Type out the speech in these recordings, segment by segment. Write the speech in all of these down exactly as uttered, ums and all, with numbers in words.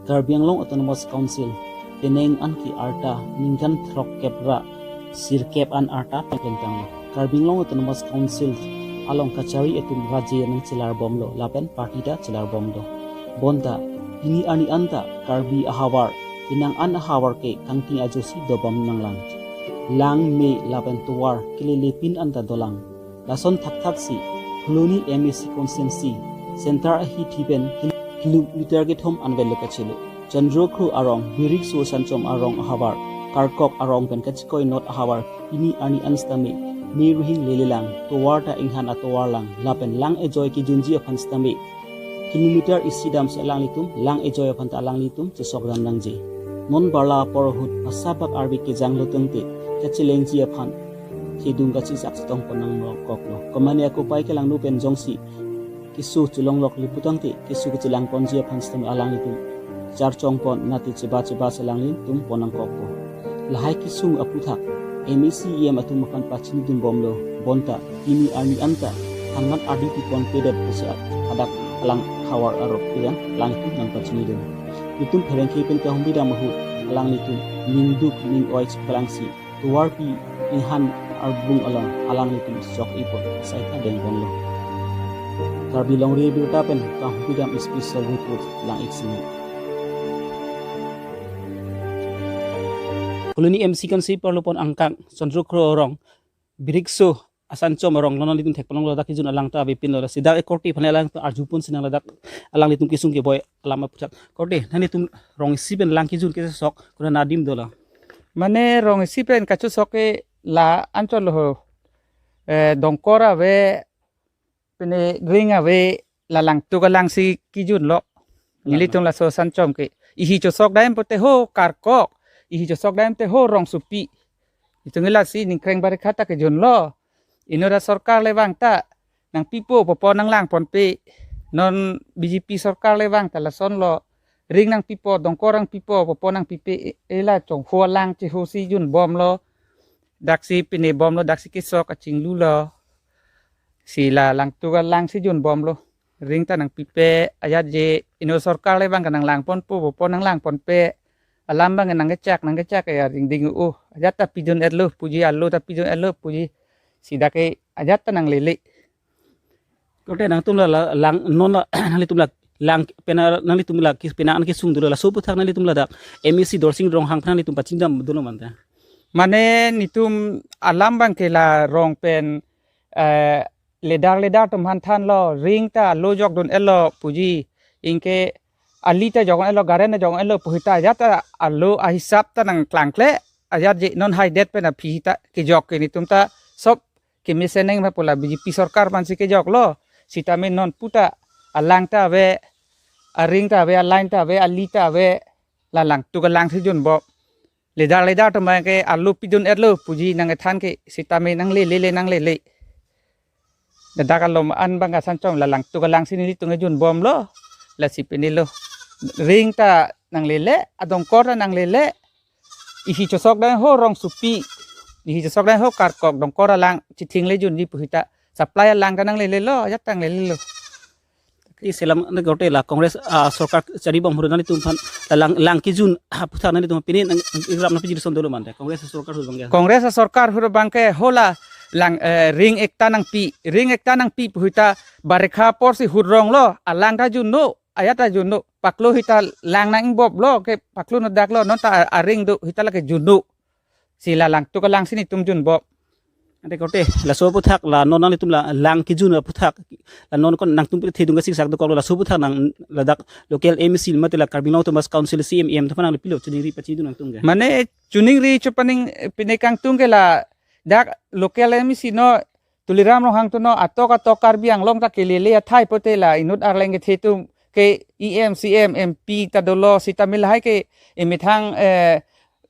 Karbi Anglong Autonomous Council penang an ke arta ningkan throkkep ra sirkep an arta pengkentang. Karbi Anglong Autonomous Council along kachari atum raje nangchelar bomlo lapen party ta chelar bomlo. Bonta pini arni anta Karbi ahavar, penang an ahavar ke kangting ajosi dobom nanglang. Lang, me lapen tovar kelelepin anta dolang. Lason thakthak si Phuloni M A C constituency center ahithi pen kilometer kethom anvet lo kachelo. Chandrakro arong, Birikso Asanchom arong ahavar, Karkok arong pen kachikoi not ahavar, pini arni an sitame me ruhing lelelang, tovar ta inghan atovar lang, lapen lang ejoi kejunji aphan sitame kilometer isi damsi alanglitum lang ejoi aphan ta alanglitum chesok dam nangji. Non barla apor ahut asabak arve kejang lo tangte kachelengji aphan kedung kachisak chetong pon nangkoklo. Komane akopai kelangno pen jongsi keso chelonglok le putangte keso kechelang ponji aphan sitame alanglitum charchong pon, nati cheba cheba si alanglitum pon nangkokpo. Lahai kesung aputhak M A C E M atum aphan pachinidun bomlo, bonta pini arni anta thangnat ardi pi ponpedet pusi hadak alang havar arop kelang alanglitum nangpachinidun. Itum pherangke pen kahumri dam ahut alanglitum ningduk ning-oi chiklang si tovarpi inghan arbung along alanglitum sok ipon saita deng ponlo. Karbi Longri Abirta pen kahumri dam special report, Lang-ik Singni. Phuloni M C constituency arlo pon angkang Chandrakro arong, Birikso Asanchom arong, non nanglitum thek palonglo, dak kejun alang ta avepinlo, lasi dak e korte aphan alang ta arju ponsi nang ladak alanglitum kesung keboi alam aputhak. Korte, nanglitum rong isi pen lang kejun kesok konat adim dolo? Mane rong isi pen kachosok ke la anchot lo ho. Eh, Dongkor ave, pine Ring ave, la Langtuk alang si kejunlo. Lang. Nelitum laso Asanchom ke. Ihi chosok dam pote ho Karkok, ihi chosok dam te ho Rongsopi. Itum lasi ningkreng barikha ta kejunlo. Inut asorkar le vang ta nangpipo, popo nanglang ponpe. Non B J P sorkar le vang ta lasonlo. Ring nangpipo, Dongkor nangpipo, popo nangpipe, e-, ela chongho alang cheho si jun bomlo. Daksi pine bomlo, daksi kesok achinglulo. Si la Langtuk alang si jun bomlo. Ring ta nangpipe, ajat je inut sorkar le vang ke nanglang ponpo, popo nanglang ponpe. Alam vang ke nangkechak, nangkechak ya ring ding u. Ajat ta pidun etlo puji, alo ta pidun etlo puji. Si dak ke ajat ta nanglele. Korte, nangtum la, la lang, non la, nanglitum la lang pena, nanglitum la kis pena an kesung dolo, laso aputhak nanglitum ladak M A C Dorsing Ronghang aphan nanglitum pachingdam dolo mante? Mane nelitum alam vang ke la rong pen, eh, leader leader atum aphan thanlo, ring ta alo jokdun etlo puji, anke ali ta jokdun etlo, garen ta jokdun etlo pu sita ajat ta alo ahisap ta nangklangkle, ajat je non haidet pen aphi ta kejok ke nelitum ta sop kemesen nang ma pu la B J P sorkar aphansi kejoklo. Sitame non puta alang ta ave, aring ta ave, aline ta ave, ali ta ave, la Langtuk alang si jun bom. Leader leader atum ke alo pidun etlo puji nangkethan ke, sitame nanglele le nanglele. Ladak alom an vang Asanchom la Langtuk alang si nelitum jun bomlo. Lasi pini lo. Ring ta nanglele, a Dongkor ta nanglele. Ihi chosok dam ho Rongsopi. Ihi chosok dam ho Karkok, Dongkor alang chithing le junji pu sita. Supply alang ta nanglelelo, ajat ta nanglelelo. Ti selam ne korte la Congress, ah, sorkar chari bom ahut nanglitum aphan la lang, lang kejun, ah, aputhak nanglitum pini nang igrap nangpiji ason dolo mante, Congress sorkar ahut bang ya? Congress sorkar ahut bang ke ho la lang, eh, ring ekta nangpi, ring ekta nangpi pu sita barikha apor si hut ronglo, alang ta junno, ajat ta junno, paklo sita lang nang-ingboplo ke paklo no daklo, non ta aring do sita lake junno. Si la Langtuk alang si nelitum jun bom. Ante korte, laso aputhak la non nanglitum la lang kejun aputhak, la non kon nangtum pithedung kasiksak dokoklo, laso aputhak nang ladak local M A C mate la Karbi Anglong Autonomous Council C E M, E M atum aphan nangli pilo choningri pachidun nangtum ke? Mane choningri chopaning, eh, pine kangtung ke ladak local M A C no Tuliram Ronghang atum no atok atok Karbi Anglong ta kelele athai pote la inut arleng kethe atum ke E M, C E M, M P ta dolo, sitame lahai ke emethang, eh,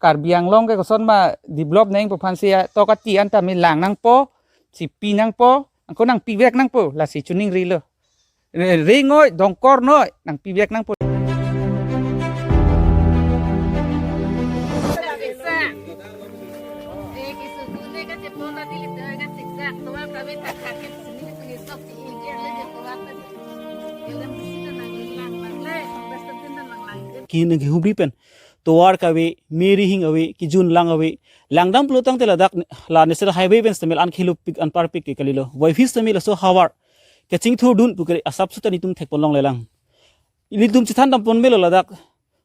Karbi Anglong ke koson ma develop nangpo aphansi atok ati an tame lang nangpo, si pi nangpo, angko nangpivek nangpo, lasi choningrilo. Eh, ring noi, Dongkor noi, nangpivek nangpo. Hini humri pen tovar kave, me rihing ave, kejun lang ave. Langdam pulo tangte ladak la National Highway pen sitame la-an khelo pik anparpik ke kalilo. Voiphis sitame laso havar kachingthurdun pu ke asapso ta netum thekponlonglelang. Ilitum chethan dampon melo ladak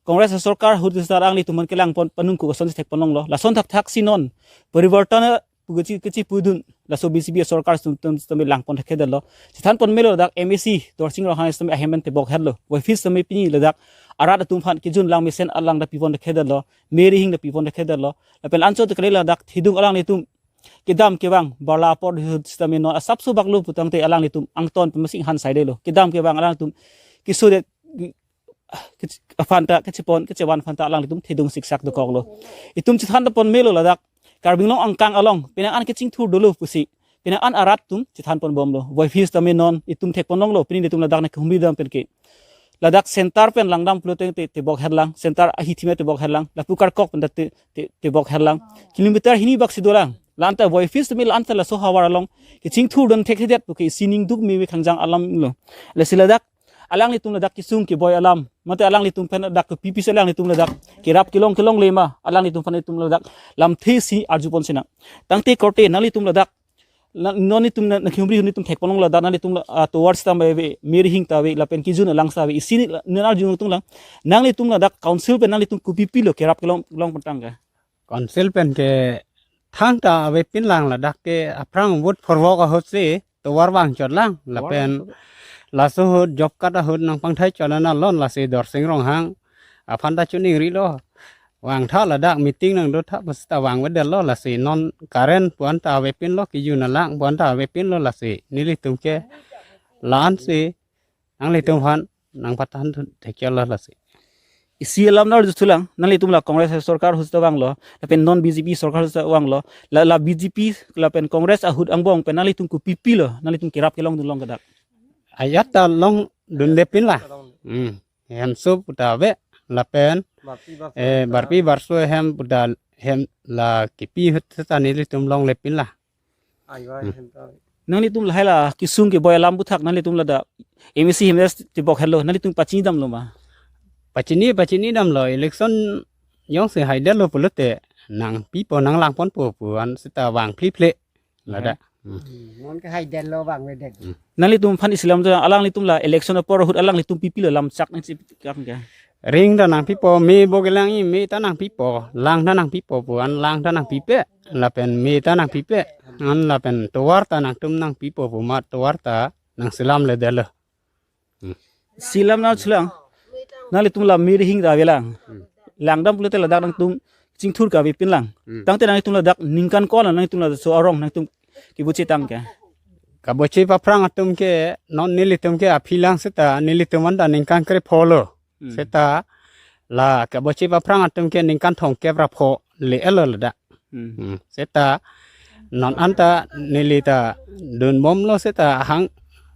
Congress asorkar ahut sar alanglitum aphan kelangpon panung ku ason thekponlonglo. Lason thakthak si non parivartan pu kachi kachipudun laso B J P asorkar sum tum sitame langpon thekthedetlo. Chethanpon melo ladak M A C Dorsing Ronghang sitame ahem pen tebok hetlo. Voiphis sitame pini ladak arat atum aphan kejun lang mesen alang ta pipon thekthedetlo. Me rihing ta pipon thekthedetlo. Lapen anchot kali ladak thedung alanglitum kedam kevang barla apor sitame non asapso baklo pu tangte alanglitum angton pemasing han saidelo. Kedam kevang alanglitum kesodet kech-, aphan ta kechepon kechevan aphan ta alanglitum thedung siksak dokoklo. Itum chethan dampon melo ladak Karbi Anglong angkang along penang an kachingthur dolo pusi penang an arat atum chethanponbomlo. Voiphis sitame non itum thekponlonglo, pini netum ladak nang humri dam pen ke. Ladak center pen langdam pulo tangte tebok hetlang, center ahi thima tebok hetlang, lapu karkok pen ta te, te, tebok hetlang. Kilometer hini bak si dolang. La-an ta Voiphis sitame la-an ta laso havar along kachingthurdun thekthedet pu ke isi ning duk meme khangjang alamlo. Lasi ladak alanglitum ladak kesung keboi alam mate alanglitum pen ladak kepipi si alanglitum ladak kerap kelong kelongle ma, alanglitum aphan itum ladak lamthe si arjupon sinang. Tangte korte nanglitum ladak la-, non itum na, nang humri hun itum thekponlong ladak nanglitum la, ah, tovar sitame ave, me rihing ta ave, lapen kejun lang si ave, isi ni la, nen arjunangtunglang. Nanglitum ladak council pen nanglitum kopipilo kerap kelong long pen tangka? Council pen ke thangta avepinlang, ladak ke aphrang vote phurvok ahut si tovar vangchotlang lapen laso ahut job card ahut nangpangthai chot an alon lasi Dorsing Ronghang aphan ta chiningrilo. Vangtha ladak meeting nangdotha pusita vangvedetlo, lasi non current pu-an ta avepinlo, kejun lang pu-an ta avepinlo, lasi nelitum ke la-an si nanglitum aphan nangpathan thekchotlo lasi. Isi alam nang arjuthulang, nanglitum la Congress asorkar ahut ta vanglo, lapen non B J P sorkar ahut ta vanglo, la, la B J P lapen Congress ahut angbong pen nanglitum kopipilo, nanglitum kerap kelongdunlong kedak? Ajat ta longdundepinlang. Hmm. Hemso pu ta ave, lapen, eh, barpi barso hem pu ta hem la kipi ahut seta nelitum longlepinlang. Aiwa, hmm, hem ta. Nanglitum lahai la kesung keboi alam aputhak nanglitum ladak M A C hem tebok hetlo, nanglitum pachini damlo ma? Pachini, pachini damlo, election jongsi haidetlo pulote nangpipo, nanglangponpo pu-an seta vangphliphli ladak. Hmm. Hmm, non ke haidetlo, vangvedet. Hmm. Nanglitum aphan isi alam ta, alanglitum la election apor ahut alanglitum pipilo, lamchak nangchipikang ke? Rihing ta nangpipo, me bo kelang-i, me ta nangpipo, lang ta nangpipo pu-an, lang ta nangpipe, lapen me ta nangpipe, an lapen tovar ta nangtum nangpipo pu ma tovar ta nangselamledetlo. Hmm. Selam nangchelang, nanglitum la me rihing ta avelang. Hmm. Langdam pulote ladak nangtum chingthur kavepinlang. Hmm. Tangte nanglitum ladak ningkan ko-an nanglitum laso arong nangtum keboche tang ke? Kaboche paphrang atum ke, non nelitum ke aphilang seta nelitum anta ningkan krepho lo. Hmm. Seta la kaboche paphrang atum ke ningkan thomkep ra pho le-etlo ladak. Hmm. Hmm. Seta non anta neli ta dunbomlo seta hang,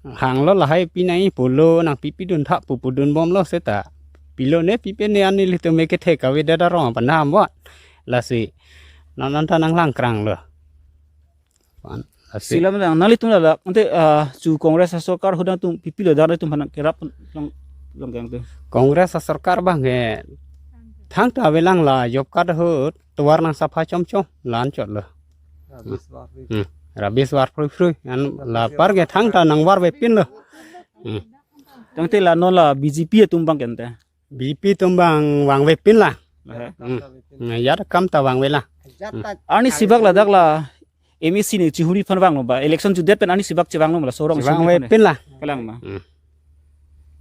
hanglo lahai pinai pulo nangpipi duntha pu pu dunbomlo seta pilo ne pipe ne an nelitum me kethek kavedet arong aphan dam wa. Lasi non anta nanglangkranglo. Lasi. Selam nang, nanglitum ladak ante, ah, chu Congress asorkar ahut nangtum pipilo, dak nangtum aphan kerap long, long kang tu? Congress asorkar abang ke thangta avelang, la job card ahut tovar nangsapha chomchom, la-an chotlo. Rabis var phrui. Hmm. Rabis var phrui phrui. An la apar ke thangta nangvarvepinlo. Hmm. Tangte la non la B J P atum abang ke ante? B J P atum abang vangvepinlang. Aha. Hmm. Nah, ajat akam ta vangvelang. Hmm. Arnisi bak ladak la M A C ne chihuri aphan vanglo ba? Election jutdet pen arnisi bak chevanglo ma laso arong chihuri aphan? Chevangvepinlang. Kalang ma? Hmm.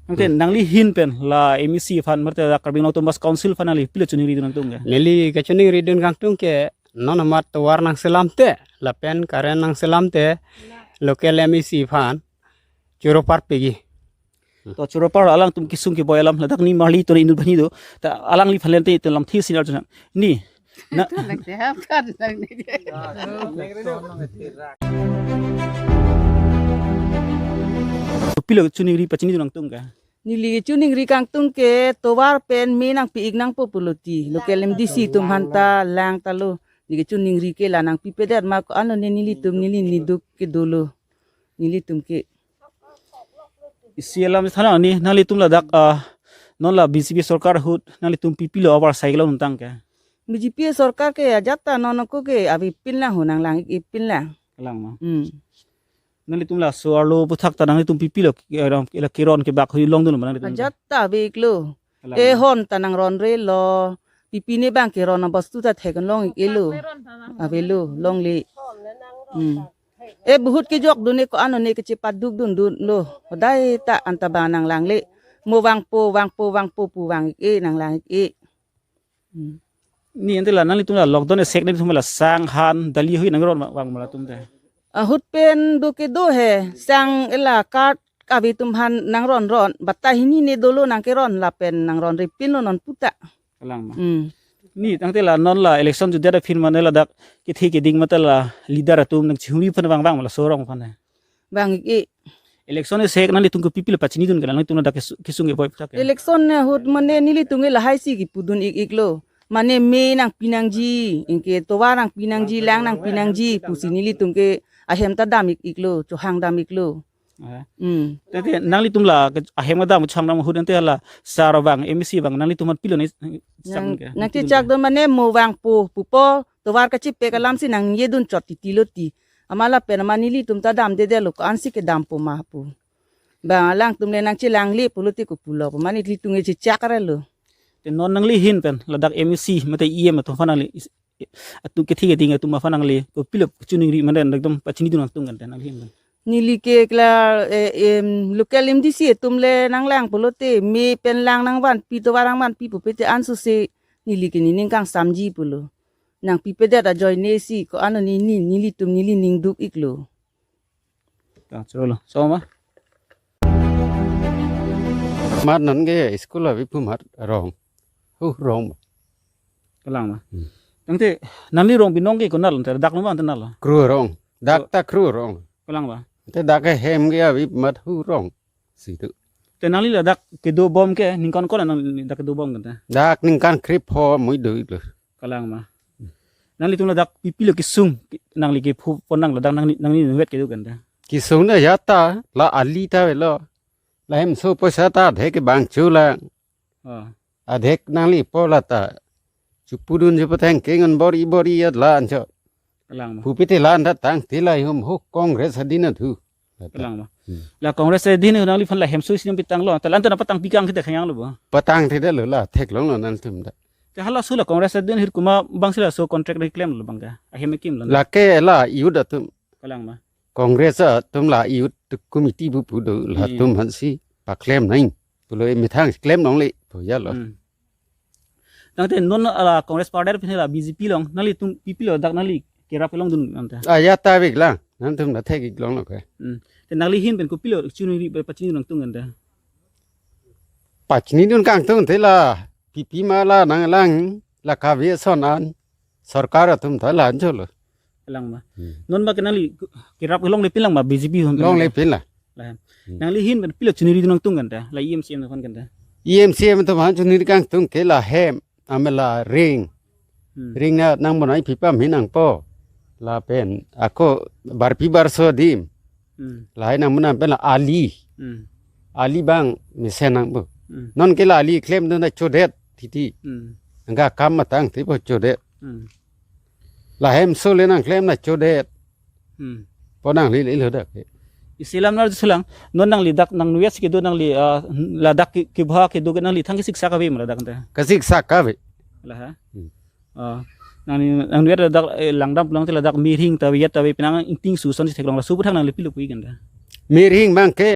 Ante, hmm, nangli ahin pen la M A C aphan mate la Karbi Anglong Autonomous Council aphan nangli pilo chiningridun nangtung ke? Neli kachiningridun kangtung ke non amat tovar nangselamte, lapen current nangselamte, local M A C aphan choro parpikji. To choro par alangtum kesung keboi alam ladak nimarli to inut bani do. Ta alangliphan lente to lamthe sinar chunang. Ni. Na. Pilo chiningri pachinidun nangtung ke? Neli chiningri kangtung ke tovar pen me nangpi-ik nangpo pulo ti. Local M D C atum aphan ta lang ta lo. Neli chiningri ke la nangpipedet ma ko-an lo ne nelitum neli niduk ke dolo. Nelitum ke. Isi alam thanang ni, nanglitum ladak, ah, Non la B J P sorkar ahut nanglitum pipilo avar cycle nangtang ke? B J P sorkar ke ajat ta non ako ke avepin lang ho, nanglang-ikpin lang. Kalang ma. Hmm. Nanglitum laso arlo aputhak ta nanglitum pipilo, eh, ram, ila keron kebak hui longdun ma nanglitum? Ajat ta ave-iklo. Kalang ma. Ehon ta nangronrelo. Pipi ne bang keron abostu ta theklong-iklo. Avelo, longle. Hmm. Eh, bahut kejokdun ne ko-an ne kechepadukdundunlo. Hodai ta anta bang nanglangle. Mo vangpo, vangpo, vangpo pu vang-ik-e, nanglang-ik-e. Hmm. Ni ante la nanglitum la lockdown esek nanglitum la sang, han, dali hui nangron vang ma latum te? Ahut pen do kedo he, sang ela card kave atum aphan nangronron, batta hini ne dolo nangkeron lapen nangronrepinlo non puta. Kalang ma. Hmm. Ni tangte la non la election jutdet aphi mane ladak kethe keding mate la leader atum nangchihuri aphan vang vang ma laso arong aphan he? Vang-ik-e. Election esek nanglitum kopipilo pachinidun ke, nanglitum ladak kesu-, kesung keboi aputhak ke? Election ahut mane nelitum ke lahai si kepudun-ik-iklo. Mane me nangpi nangji, anke tovar nangpi nangji, lang nangpi nangji pusi nelitum ke ahem ta dam-ik-iklo, chohang dam-iklo. Ah. Hmm. Tangte nanglitum la ke ahem kedam chohang dam ahut ante la sar vang, M A C vang, nanglitum aphan pilo ne? Nang, nangchechakdun mane mo vangpo pupo, tovar kachepek alam si nangjedun chot titilo ti. Amat lapen amat nelitum ta damdedetlo, ko-an si kedampo ma pu. Bang alangtum le nangchelangle pulote kopulo pu, mane nelitum ke chechak arlo. Te non nangli ahin pen ladak M A C mate E M atum aphan nangli is-, atum kethe keding atum aphan nangli kopilo kachiningri mane ekdom pachinidun nangtung kan te nangli ahin pen? Neli ke klar, eh, em, local M D C atum le nanglang pulote me pen lang nangvanpi, tovar nangvanpi pupe te ansose neli ke nening kangsamji pulo. Nangpipedet ajoine si ko-an ne ni, nelitum neli ning duk-iklo. Ta chorolo. So ma? Mat non ke school avi pu mat rong. Hu rong. Kalang ma. Hmm. Tangte nangli rong binong ke konat lo, dak lo ma ante nat lo? Kru rong. Dak Oh. ta kru rong. Kalang ma. Te dak ke hem ke avi mat hu rong. Situ. Te nangli ladak kedobom ke ningkan ko-an nangli dak kedobom kan te? Dak ningkan krepho mui do-iklo. Kalang ma. Nanglitum ladak pipilo kesung, nangli kepho pon nang ladak nangli, nangli nangvet kedo kan te? Kesung na ya ta, la ali ta avelo. La hemso poisa ta adhek ke bang chulang. Oh. Adhek nangli po la ta. Chupudun chupatheng kengon bor-i bor-i ya la ancho. Kalang ma. Pupe te la anta tangte la hum ho Congress adin athu. Kalang ma. Hmm. La Congress adin nangliphan la hemso isi nangpitanglo. Ta la anta nangpatangpi kang kita khayang lo bo? Patangthedetlo la theklonglo nangtum ta. Te halaso la Congress adin ahut komat abang si laso contract klemlo bang ke? Ahem akimlo. Lake la youth atum. Kalang ma. Congress atum la youth committee pu pu do, Hmm. latum aphan si paklem nang. Pulo methang klem longle pu ya lo. Hmm. Tangte non la Congress party aphi la B J P along, nanglitum pipilo dak nangli kerap kelongdun ante? Ah, ya ta vek lang. Nangtum ta thek-iklonglo ke. Hmm. Te nangli ahin pen kopilo chiningri pachinidun nangtung kan te? Pachinidun kangtung te la pipi ma la nanglang la kave ason an sorkar atum ta la ancholo. Kalang ma. Hmm. Non ma ke nangli kerap kelonglepin lang ma B J P hon? Longlepin la. La. Hmm. Nangli ahin pen pilo chiningridun nangtung kan te? La E M C M aphan kan te? E M C M atum aphan chiningri kangtung ke la hem, amela ring. Hmm. Ring na nangbonai pipa mi nangpo. Lapen ako barpi barso adim. Hmm. Lahai nangbonai pen la ali. Hmm. Ali bang mesen nangpo. Hmm. Non ke la ali klemdun ta chodet titi. Hmm. Angka kam matang ti po chodet. Hmm. La hemso le nangklem na chodet. Hmm. Po nangli le lo dak. Isi alam nar sulang, non nangli dak nangnuet si kedo nangli, ah, ladak ke, kebha kedo ke nangli thang kesiksak ave ma ladak te? Kesiksak ave. La ha? Hmm. Ah, nangli, nangnuet ladak, eh, langdam pulang te ladak miring ta vet ta ave penang ingting suson si theklong laso aputhak nangli pilo pu-ik kan te? Miring bang ke